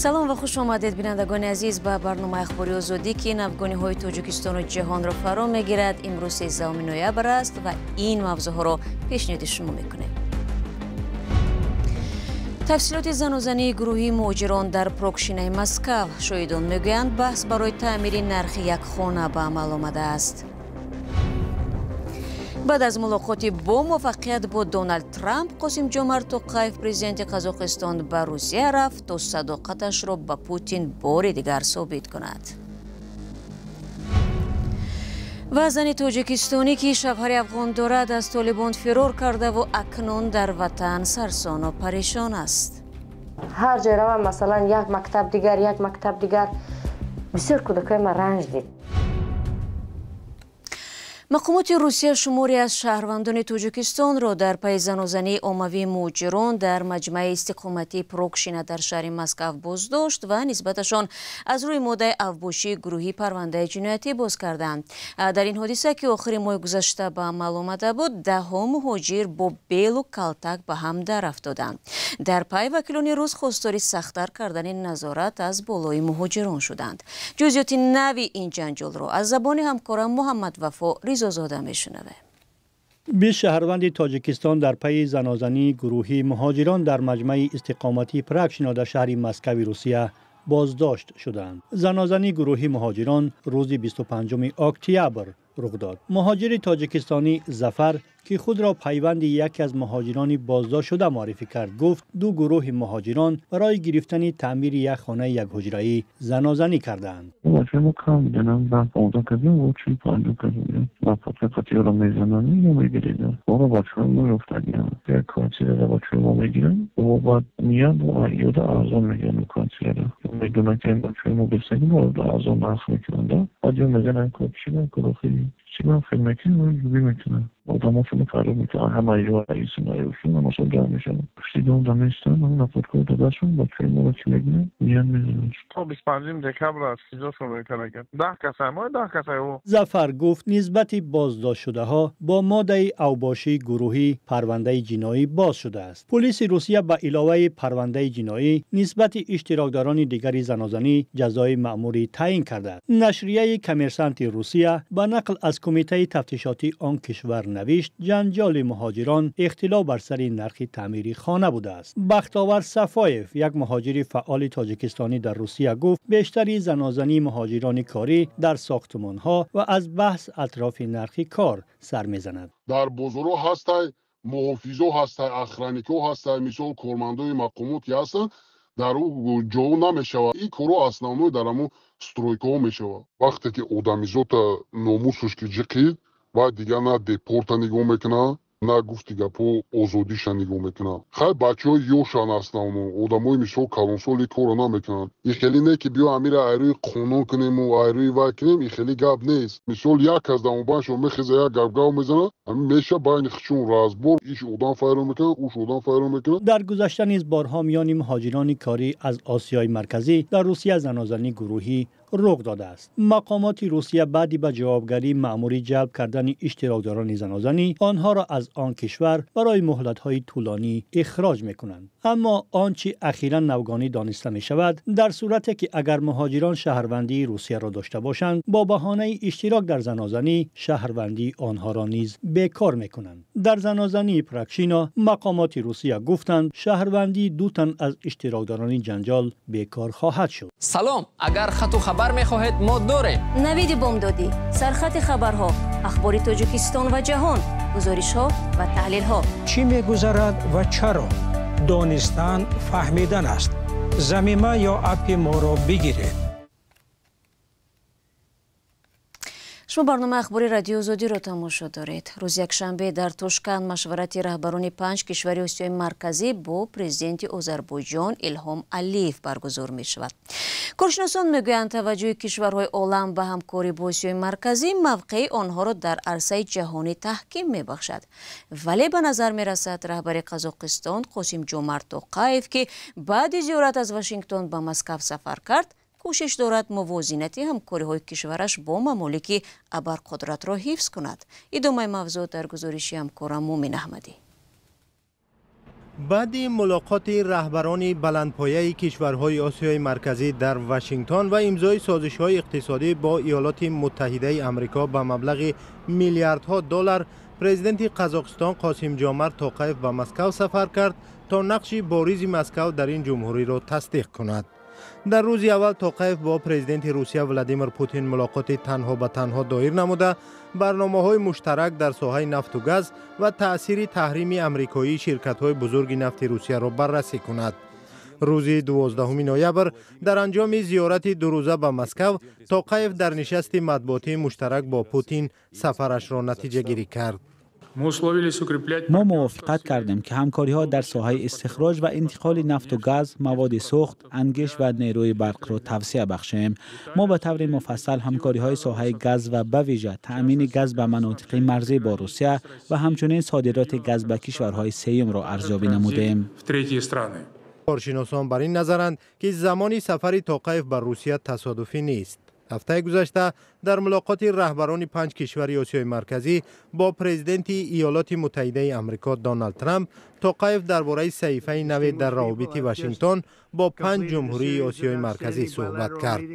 Салом ва хуш омадед, бинандагони азиз, ба барномаи Ахбори Озодӣ, ки навгониҳои Тоҷикистону ҷаҳонро фаро мегирад. Имрӯз 13 ноябр аст ва ин мавзӯъҳоро пешниҳоди шумо мекунем. Тафсилоти занозании гурӯҳии муҳоҷирон дар Прокшинаи Москав. Шоҳидон мегӯянд, баҳс барои таъмири нархи як хона ба амал омадааст. Баъд аз мулоқоти бо муваффақият бо Доналд Трамп, Қосимҷомарт Тоқаев, президенти Қазоқистон, ба Русия рафт, то садоқаташро ба Путин бори дигар собит кунад. Ва зани тоҷикистонӣ, ки шавҳари афғон дорад, аз Толибон фирор кардаву акнун дар ватан сарсону парешон аст. Ҳар ҷой равам, масалан, як мактаб дигар, як мактаб дигар, бисёр кӯдакои ман ранҷ дид. Мақомоти Русия шуморе аз шаҳрвандони Тоҷикистонро дар пайи занозании оммавии муҳоҷирон дар маҷмӯаи истиқоматии Прокшина дар шаҳри Москав боздошт ва нисбаташон аз рӯи моддаи авбошии гурӯҳӣ парвандаи ҷиноятӣ боз карданд. Дар ин ҳодиса, ки охири моҳи гузашта ба амал омада буд, даҳҳо муҳоҷир бо белу калтак ба ҳам дар афтоданд. Дар пай вакилони рус хостори сахттар кардани назорат аз болои муҳоҷирон шуданд. Ҷузъиёти нави ин ҷанҷолро аз забони ҳамкорам Муҳаммад Вафо Ризозода мешунавем. 20 шаҳрванди Тоҷикистон дар пайи занозании гурӯҳии муҳоҷирон дар маҷмӯаи истиқоматии Пракшино дар шаҳри Москави Русия боздошт шуданд. Занозании гурӯҳи муҳоҷирон рӯзи 25 октябр рух дод. Муҳоҷири тоҷикистонӣ Зафар, ки худро пайванди яке аз муҳоҷирони боздоштшуда муаррифӣ кард, гуфт ду гурӯҳи муҳоҷирон барои гирифтани таъмири як хонаи якҳуҷраӣ занозанӣ карданд. Зафар гуфт нисбати боздоштшудаҳо бо моддаи авбошии гурӯҳӣ парвандаи ҷиноӣ боз шудааст. Пулиси Русия ба иловаи парвандаи ҷиноӣ нисбати иштирокдорони дигари занозанӣ ҷазои маъмурӣ таъин кардааст. Нашрияи Коммерсанти Русия ба нақл аз кумитаи тафтишотии он кишвар навишт, ҷанҷоли муҳоҷирон ихтилоф бар сари нархи таъмири хона будааст. Бахтовар Сафоев, як муҳоҷири фаъоли тоҷикистонӣ дар Русия, гуфт бештари занозании муҳоҷирони корӣ дар сохтмонҳо ва аз баҳс атрофи нархи кор сар мезанад. Дар бозорҳо ҳастай, муҳофизо ҳастай, охраникҳо ҳастай, мисол кормандои мақомот ки ҳастанд, дар ӯ ҷо намешавад. Ин корҳо основной дар ҳамун стройкаҳо мешавад. Вақте ки одамизота номусаш ки ҷиқид, баъд дигар на депорта нигоҳ мекунад, на гуфти гапҳо озодиша нигоҳ мекунад. Хай бачаҳои ёшан основно, одамои мисол калонсоли корро намекунанд. Ин хеле не ки биё амира айрӯи қонун кунему айрӯи вай кунем, ин хеле гап нест. Мисол як кас дамобаншо мехеза, як гапгав мезанад, ҳамин меша байни хичун разбор, иш одам файрон мекунад, уш одам файрон мекунад. Дар гузашта низ борҳо миёни муҳоҷирони корӣ аз Осиёи Марказӣ дар Русия занозании гурӯҳӣ рух додааст. Мақомоти Русия баъди ба ҷавобгарии маъмурӣ ҷалб кардани иштирокдорони занозанӣ онҳоро аз он кишвар барои муҳлатҳои тӯлонӣ ихроҷ мекунанд. Аммо он чи ахиран навгонӣ дониста мешавад, дар сурате ки агар муҳоҷирон шаҳрвандии Русияро дошта бошанд, бо баҳонаи иштирок дар занозанӣ шаҳрвандии онҳоро низ бекор мекунанд. Дар занозании Пракшино мақомоти Русия гуфтанд шаҳрвандии ду тан аз иштирокдорони ҷанҷол бекор хоҳад шуд. Салом, агар хату хабар мехоҳед, мо дорем. Навиди бомдодӣ, сархати хабарҳо, ахбори Тоҷикистон ва ҷаҳон, гузоришҳо ва таҳлилҳо. Чӣ мегузарад ва чаро? Донистан фаҳмидан аст. Замима ё аппи моро бигиред. Шумо барномаи Ахбори Радиои Озодиро тамошо доред. Рӯзи якшанбе дар Тошканд машварати раҳбарони 5 кишвари Осиёи Марказӣ бо президенти Озарбойҷон Илҳом Алиев баргузор мешавад. Коршиносон мегӯянд, таваҷҷӯҳи кишварҳои олам ба ҳамкорӣ бо Осиёи Марказӣ мавқеи онҳоро дар арсаи ҷаҳонӣ таҳким мебахшад. Вале ба назар мерасад, раҳбари Қазоқистон Қосимҷомарт Тоқаев, ки баъди зиёрат аз Вашингтон ба Москав сафар кард, кӯшиш дорад мувозинати ҳамкориҳои кишвараш бо мамолики абарқудратро ҳифз кунад. Идомаи мавзӯъ дар гузориши ҳамкорам Мумин Аҳмадӣ. Баъди мулоқоти раҳбарони баландпояи кишварҳои Осиёи Марказӣ дар Вашингтон ва имзои созишҳои иқтисодӣ бо Иёлоти Муттаҳидаи Амрико ба маблағи миллиардҳо доллар, президенти Қазоқистон Қосимҷомарт Тоқаев ба Москав сафар кард, то нақши боризи Москав дар ин ҷумҳуриро тасдиқ кунад. Дар рӯзи аввал Тоқаев бо президенти Русия Владимир Путин мулоқоти танҳо ба танҳо доир намуда, барномаҳои муштарак дар соҳаи нафту газ ва таъсири таҳрими амрикоии ширкатҳои бузурги нафти Русияро баррасӣ кунад. Рӯзи 12 ноябр дар анҷоми зиёрати дурӯза ба Москав Тоқаев дар нишасти матбуотии муштарак бо Путин сафарашро натиҷагирӣ кард. Мо мувофиқат кардем, ки ҳамкориҳо дар соҳаи истихроҷ ва интиқоли нафту газ, маводи сӯхт, ангиш ва нерӯи барқро тавсеа бахшем. Мо ба таври муфассал ҳамкориҳои соҳаи газ ва ба вижа таъмини газ ба манотиқи марзӣ бо Русия ва ҳамчунин содироти газ ба кишварҳои сеюмро арзёбӣ намудем. Коршиносон бар ин назаранд, ки замони сафари Тоқаев ба Русия тасодуфӣ нест. Ҳафтаи гузашта дар мулоқоти раҳбарони панҷ кишвари Осиёи Марказӣ бо президенти Иёлоти Муттаҳидаи Амрико Доналд Трамп Тоқаев дар бораи саҳифаи наве дар равобити Вашингтон бо панҷ ҷумҳурии Осиёи Марказӣ суҳбат кард.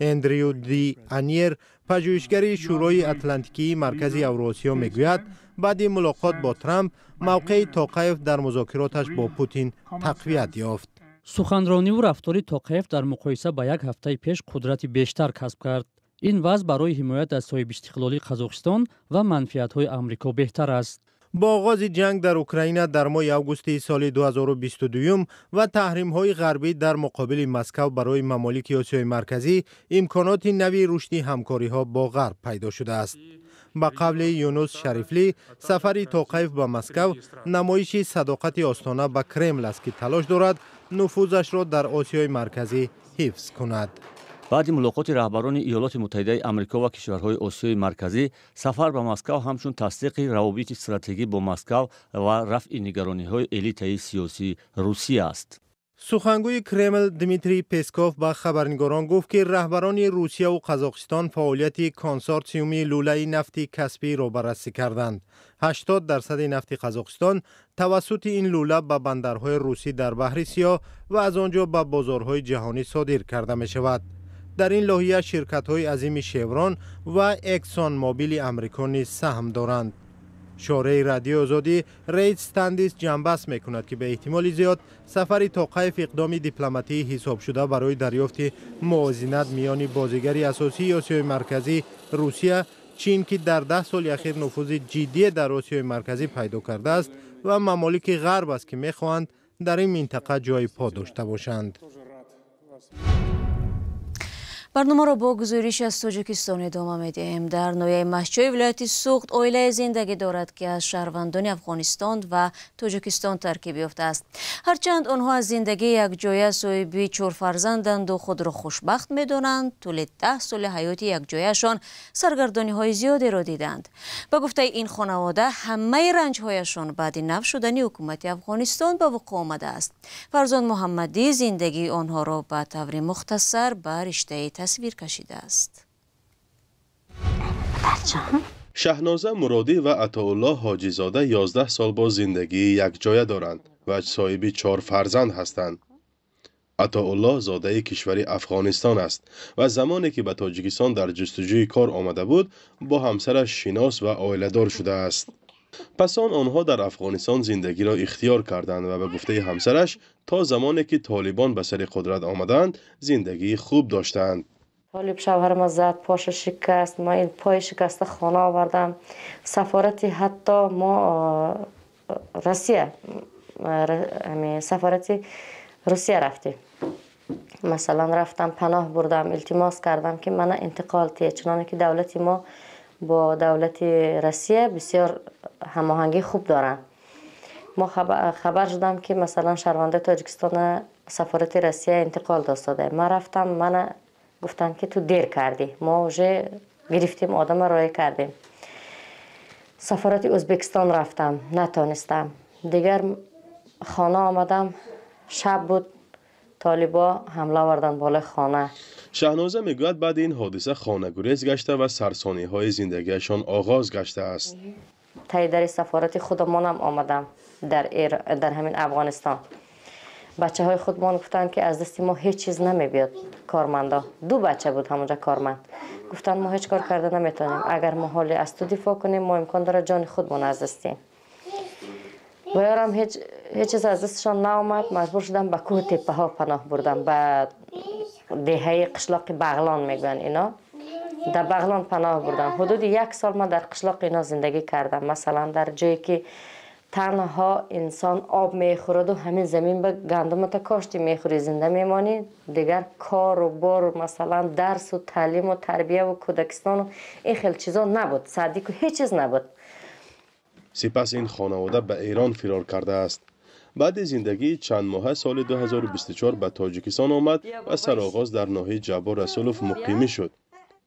Эндрю Ди Аньер, пажӯҳишгари Шӯрои Атлантикии Маркази Авроосиё, мегӯяд, баъди мулоқот бо Трамп мавқеи Тоқаев дар музокироташ бо Путин тақвият ёфт. Суханрониву рафтори Тоқаев дар муқоиса ба як ҳафтаи пеш қудрати бештар касб кард. Ин вазъ барои ҳимоят аз соҳибистиқлолии Қазоқистон ва манфиатҳои Амрико беҳтар аст. Бо оғози ҷанг дар Украина дар моҳи августи соли 2022 ва таҳримҳои ғарбӣ дар муқобили Москав барои мамолики Осиёи Марказӣ имконоти нави рушди ҳамкориҳо бо Ғарб пайдо шудааст. Ба қавли Юнус Шарифлӣ, сафари Тоқаев ба Москав намоиши садоқати Остона ба Кремл аст, ки талош дорад нуфузашро дар Осиёи Марказӣ ҳифз кунад. Баъди мулоқоти раҳбарони Иёлоти Муттаҳидаи Амрико ва кишварҳои Осиёи Марказӣ сафар ба Москав ҳамчун тасдиқи равобити стратегӣ бо Москав ва рафъи нигарониҳои элитаи сиёсии Русия аст. Сухангӯи Кремл Дмитрий Песков ба хабарнигорон гуфт, ки раҳбарони Русияву Қазоқистон фаъолияти консорсиуми лӯлаи нафти Каспиро баррасӣ карданд. 80% нафти Қазоқистон тавассути ин лӯла ба бандарҳои русӣ дар Баҳри Сиёҳ ва аз он ҷо ба бозорҳои ҷаҳонӣ содир карда мешавад. Дар ин лоҳия ширкатҳои азими Шеврон ва Эксон Мобили Амрико низ саҳм доранд. Шореҳи Радиои Озодӣ Рейд Стандис ҷамъбаст мекунад, ки ба эҳтимоли зиёд сафари Тоқаев иқдоми дипломатии ҳисобшуда барои дарёфти мувозинат миёни бозигари асосии Осиёи Марказӣ Русия, Чин, ки дар 10 соли ахир нуфузи ҷиддие дар Осиёи Марказӣ пайдо кардааст, ва мамолики Ғарб аст, ки мехоҳанд дар ин минтақа ҷои по дошта бошанд. Барномаро бо гузориш аз Тоҷикистон идома медиҳем. Дар ноҳияи Маҳчои вилояти Суғд оилае зиндагӣ дорад, ки аз шаҳрвандони Афғонистон ва Тоҷикистон таркиб ёфтааст. Ҳарчанд онҳо аз зиндагии якҷоя соҳиби чор фарзанданду худро хушбахт медонанд, тӯли 10 соли ҳаёти якҷояшон саргардониҳои зиёдеро диданд. Ба гуфтаи ин хонавода, ҳамаи ранҷҳояшон баъди нав шудани ҳукумати Афғонистон ба вуқӯъ омадааст. Фарзон Муҳаммадӣ зиндагии онҳоро ба таври мухтасар ба риштаи тасвир кашидааст. Шаҳноза Муродӣ ва Атоуллоҳ Ҳоҷизода 11 сол боз зиндагии якҷоя доранд ва соҳиби чор фарзанд ҳастанд. Атоуллоҳ зодаи кишвари Афғонистон аст ва замоне ки ба Тоҷикистон дар ҷустуҷӯи кор омада буд, бо ҳамсараш шинос ва оиладор шудааст. Пас он онҳо дар Афғонистон зиндагиро ихтиёр карданд ва ба гуфтаи ҳамсараш то замоне ки толибон ба сари қудрат омаданд, зиндагии хуб доштанд. Толиб шавҳарма зад, поша шикаст, ма ин пои шикаста хона овардам. Сафорати ҳатто мо Россия, сафорати Русия рафтем. Масалан, рафтам, паноҳ бурдам, илтимос кардам, ки мана интиқол тие, чуноне ки давлати мо бо давлати Россия бисёр ҳамоҳангии хуб доранд. Мо хабар шудам, ки масалан шаҳрвандаи Тоҷикистона сафорати Россия интиқол достода. Ман рафтам, мана гуфтанд, ки ту дер кардӣ, мо уже гирифтем, одама роя кардем. Сафорати Ӯзбекистон рафтам, натонистам. Дигар хона омадам, шаб буд, толибо ҳамла оварданд болои хона. Шаҳноза мегӯяд, баъди ин ҳодиса хонагурез гашта ва сарсониҳои зиндагиашон оғоз гаштааст. تای در سفارت خودمانم آمدم در همین افغانستان. بچه های خودمان گفتن که از دست ما هیچ چیز نمیبیاد. کارمندا 2 بچه بود همونجا کارمند، گفتن ما هیچ کار کرده نمیتونیم، اگر ما حالی از تو دفاع کنیم ما امکان داره جان خودمان از دستیم. و یارم هیچ چیز از دستشان نآمد. مجبور شدم به کوه تپه ها پناه بردم، به دهه قشلاق بغلان میگن اینا، در بغلان پناه بردم. حدود 1 سال من در قشلاق اینا زندگی کردم. مثلا در جایی که تنها انسان آب میخورد و همین زمین به گندم تا کاشتی میخوری زنده میمانی، دیگر کار و بار مثلا درس و تعلیم و تربیه و کودکستان و این خیلی چیزا نبود، صدیق و هیچ چیز نبود. سپس این خانواده به ایران فرار کرده است. بعد زندگی چند ماهه سال 2024 به تاجیکستان آمد و سرآغاز در ناحیه جبار رسولов مقیمی شد،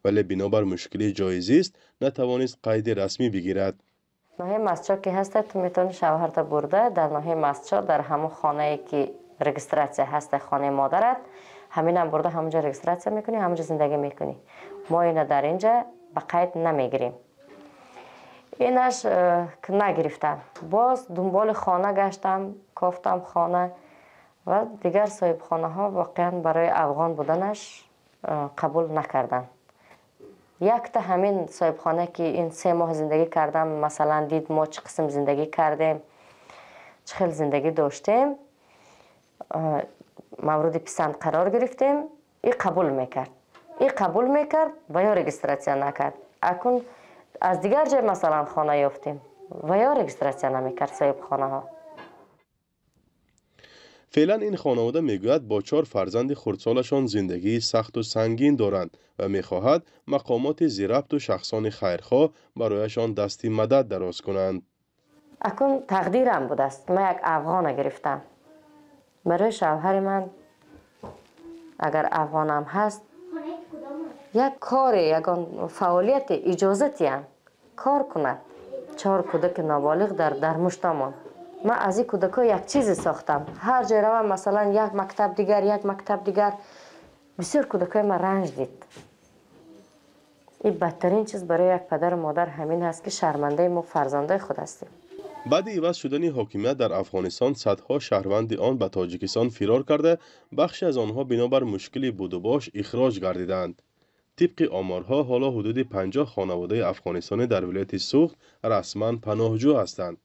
ولی بنابر مشکلی جای زیست نتوانست قید رسمی بگیرد. ناحیه مسچا که هست تو میتونی شوهرت برده در ناحیه مسچا در همون خانه که رجیستراسیا هست، خانه مادرت، همین هم برده همونجا رجیستراسیا میکنی، همونجا زندگی میکنی. ما اینو در اینجا به قید نمیگیریم. اینش که نگرفتن، باز دنبال خانه گشتم، کافتم خانه و دیگر صاحب خانه ها واقعا برای افغان بودنش قبول نکردن. یک تا همین صاحب خانه که این 3 ماه زندگی کردم، مثلا دید ما چه قسم زندگی کردیم، چه خیلی زندگی داشتیم، مورد پسند قرار گرفتیم، این قبول میکرد، این قبول میکرد و یا رجیستراسیا نکرد. اکنون از دیگر جای مثلا خانه یافتیم و یا رجیستراسیا نمیکرد صاحب خانه ها. فعلا این خانواده میگوید با 4 فرزند خردسالشان زندگی سخت و سنگین دارند و میخواهد مقامات زیربط و شخصان خیرخواه برایشان دستی مدد دراز کنند. اکنون تقدیرم بوده است، من یک افغان گرفتم. برای شوهر من اگر افغانم هست یک کار، یک فعالیت اجازتی هم کار کند. 4 کودک نابالغ در مشتمان. من از این کودک‌ها یک چیزی ساختم. هر جای روم مثلا یک مکتب دیگر، یک مکتب دیگر، بسیار کودکای من رنج دید. این بدترین چیز برای یک پدر و مادر همین هست که شرمنده ما فرزندای خود هستیم. بعد عوض شدن حاکمیت در افغانستان، صدها شهروند آن به تاجیکستان فرار کرده، بخشی از آنها بنابر مشکل بود و باش اخراج گردیدند. طبق آمارها حالا حدود 50 خانواده افغانستانی در ولایت سوخت رسما پناهجو هستند.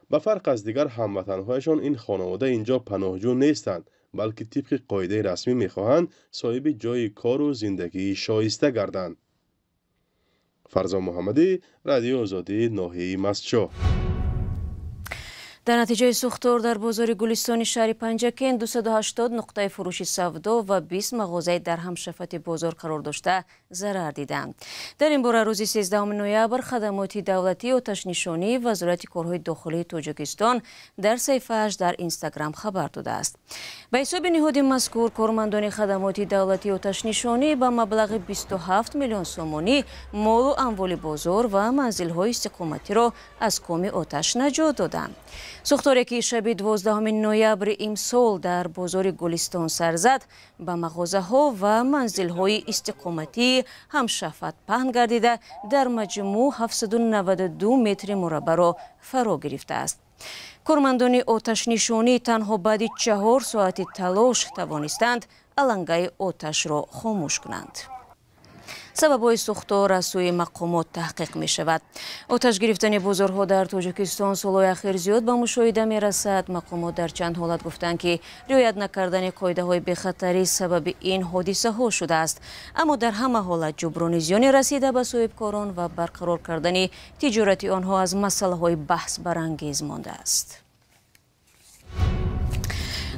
به فرق از دیگر هموطنهایشان این خانواده اینجا پناهجو نیستند، بلکه طبق قاعده رسمی میخواهند صاحب جای کار و زندگی شایسته گردند. فرزان محمدی، رادیو آزادی، ناحیه مسچو. Дар натиҷаи сӯхтор дар бозори Гулистони шаҳри Панҷакент 280 нуқтаи фурӯши савдо ва 20 мағозаи дар ҳамшафати бозор қарор дошта зарар диданд. Дар ин бора рӯзи 13 ноябр хадамоти давлатии оташнишонии Вазорати корҳои дохилии Тоҷикистон дар саҳифааш дар Инстаграм хабар додааст. Ба ҳисоби ниҳоди мазкур кормандони хадамоти давлатии оташнишонӣ ба маблағи 27 миллион сомонӣ молу амволи бозор ва манзилҳои истиқоматиро аз коми оташ наҷот доданд. Сӯхторе ки шаби 12 ноябри имсол дар бозори Гулистон сар зад, ба мағозаҳо ва манзилҳои истиқоматии ҳамшафат паҳн гардида, дар маҷмӯъ 792 метри мураббаъро фаро гирифтааст. Кормандони оташнишонӣ танҳо баъди 4 соати талош тавонистанд алангаи оташро хомӯш кунанд. Сабабҳои сӯхтор аз сӯи мақомот таҳқиқ мешавад. Оташ гирифтани бозорҳо дар Тоҷикистон солҳои ахир зиёд ба мушоҳида мерасад. Мақомот дар чанд ҳолат гуфтанд, ки риоят накардани қоидаҳои бехатарӣ сабаби ин ҳодисаҳо шудааст. Аммо дар ҳама ҳолат ҷуброни зиёни расида ба соҳибкорон ва барқарор кардани тиҷорати онҳо аз масъалаҳои баҳсбарангез мондааст.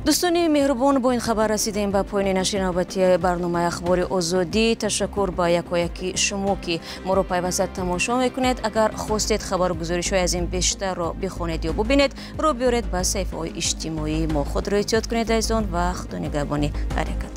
Дӯстони меҳрубон, бо ин хабар расидем ба поёни нашри навбатии барномаи Ахбори Озодӣ. Ташаккур ба якояки шумо, ки моро пайваста тамошо мекунед. Агар хостед хабару гузоришҳои аз ин бештарро бихонед ё бубинед, рӯ биёред ба саҳифаҳои иҷтимоии мо. Худро эҳтиёт кунед, азизон, ва худо нигаҳбони ҳаракат.